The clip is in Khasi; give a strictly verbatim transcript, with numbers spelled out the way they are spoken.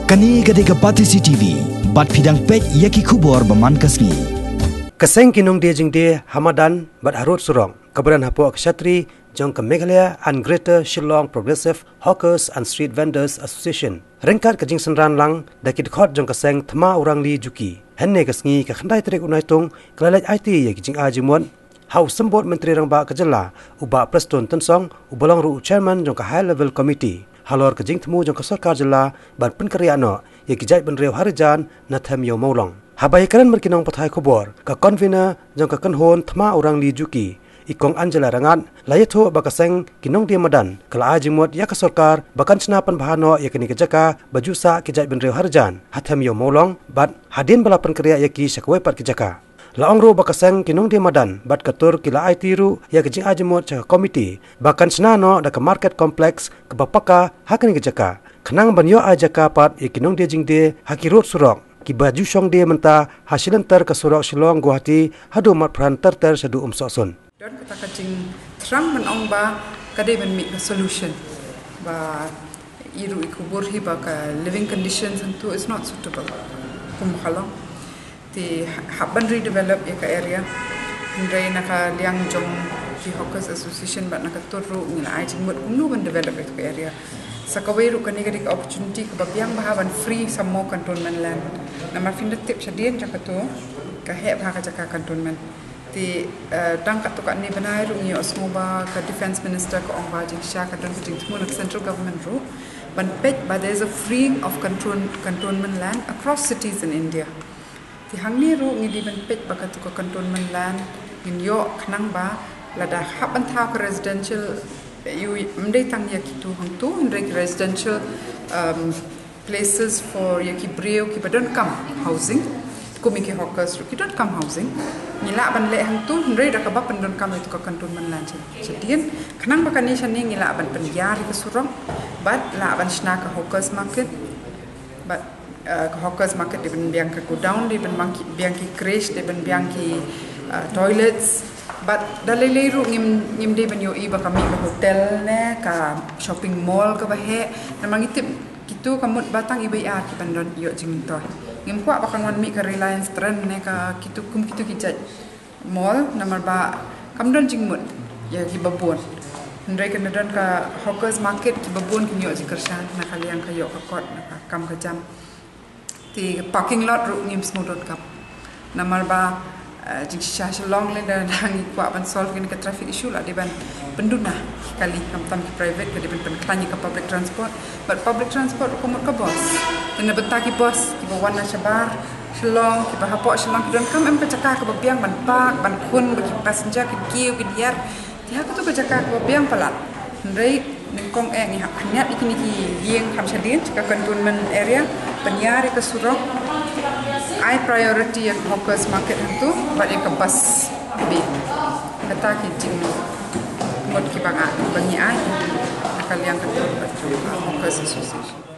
Kane ka dei ka Batesi T V, bad phi dang peit ïa ki khubor ba man ka sngi. Ka seng ki nongdie jingdie ha madan bad harud surok, kaba don hapoh ka shatri jong ka Meghalaya and Greater Shillong Progressive Hawkers and Street Vendors Association, ryngkat ka jingsynran lang da ki dkhot jong ka seng Thma Urangli Juki, hynne ka sngi ka khyndai tarik u Naitung, ka la leit aiti ïa ki jingai jingmut ha u Symbud Myntri Rangbah ka jylla, u Bah Prestone Tynsong, uba long ruh u Chairman jong ka High Level Committee, halor ka jingthmu jong ka Sorkar Jylla ban pynkynriah noh ïa ki jaitbynriew ha Rijan na Them Ïew Mawlong. Haba ïakren bad ki nongpathai khubor, ka Convener jong ka Kynhun Thma Urangli Juki, i Kong Angela Rangat, la ïathuh ba ka seng ki nongdie madan ka la ai jingmut ïa ka sorkar ba kan shna pynbha noh ïa kane ka jaka ba ju sah ki jaitbynriew ha Rijan ha Them Ïew Mawlong, bad hadien ba la pynkynriah ïa ki sha kawei pat ki jaka. La ong ruh ba ka seng ki nongdie madan bad ka tur ki la aiti ruh ïa ka jingai jingmut sha ka komiti ba kan shna noh da ka market complex kaba paka ha kane ka jaka, khnang ban ïoh ai jaka pat ïa ki nongdie jingdie ha ki rud surok kiba ju shong die mynta ha shilynter ka surok Shillong Guwahati haduh Matphran ter ter shaduh Umsohsun. Don kata ka jingthrang ban ong ba ka dei ban mih ka solution, ba i ruh i khubor hi ba ka living conditions hangtu is not suitable kum ka long. Te hap ban redevelop ïa ka area. Hynrei na ka liang jong ki Hawkers Association bad na ka tur ruh ngi la ai jingmut kumno ban develop ïa ka area. Sa kawei ruh kane ka dei ka opportunity kaba biang bha ban free some more cantonment land. Namar phin da tip shadien jaka tu ka heh bha ka jaka cantonment. Te, eh, tang katto katne bnai ruh ngi ïohsngew ba ka Defence Minister ka ong ba jingshisha ka don ka jingthmu na ka Central Government ruh ban peit ba there is a freeing of canton-, cantonment land across cities in India. Te hangne ruh ngi dei ban peit ba katu ka cantonment land ngin ïoh khnang ba lada hap ban thaw ka residential, ïoh ym dei tang ïa kitu hangtu, hynrei ki residential, um, places for ïa ki briew kiba donkam housing, kum ïa ki hawkers ruh ki donkam housing. Ngi lah ban leh hangtu hynrei da kaba pyndonkam ïa tu ka cantonment land sha-, shadien. Khnang ba kane shane ngi lah ban pynïar ïa ka surok bad lah ban shna ka hawkers market. Bad, eh, ka hawkers market dei ban biang ka godown, dei ban biang ki, biang ki creche, dei ban biang ki, eh, toilets. Bad da lei lei ruh ngim, ngim dei ban ïohi ba ka mih ka hotel ne ka shopping mall kaba heh. Namar ngi tip kitu ka mut ba tang iba i ar ki ban don ïoh jingmyntoi. Ngim kwah ba kan wan mih ka Reliance Trend ne ka kitu kum kitu ki jait mall namar ba kam don jingmut ïa kiba bun. Hynrei kan don ka hawkers market kiba bun kin ïoh jingkyrshan na ka liang ka ïoh ka kot na ka kam ka jam. Te parking lot ruh ngim sngewdon kam. Namar ba, eh, jingshisha Shillong lada ngi kwah ban solve kane ka traffic issue la dei ban pynduna ki kali, khamtam ki private ka dei ban pynkhlaiñ ïa ka public transport. Bad public transport ruh ka mut ka bus. Te na bynta ki bus kiba wan na shabar Shillong, kiba hapoh Shillong ki donkam em ka jaka kaba biang ban park, ban khun ba ki passenger kin kiew kin hiar. Te ha katu ka jaka kaba biang palat. Hynrei nyngkong eh ngi hap khyndiat ïa kine ki ïing kham shadien, ka cantonment area, pynïar ïa ka surok, ai priority ïa ka hawkers market hangtu bad ïa ka bus bay. Kata ki jingmut kiba nga, ba ngi ai na ka liang ka tur bad ka Hawkers Association.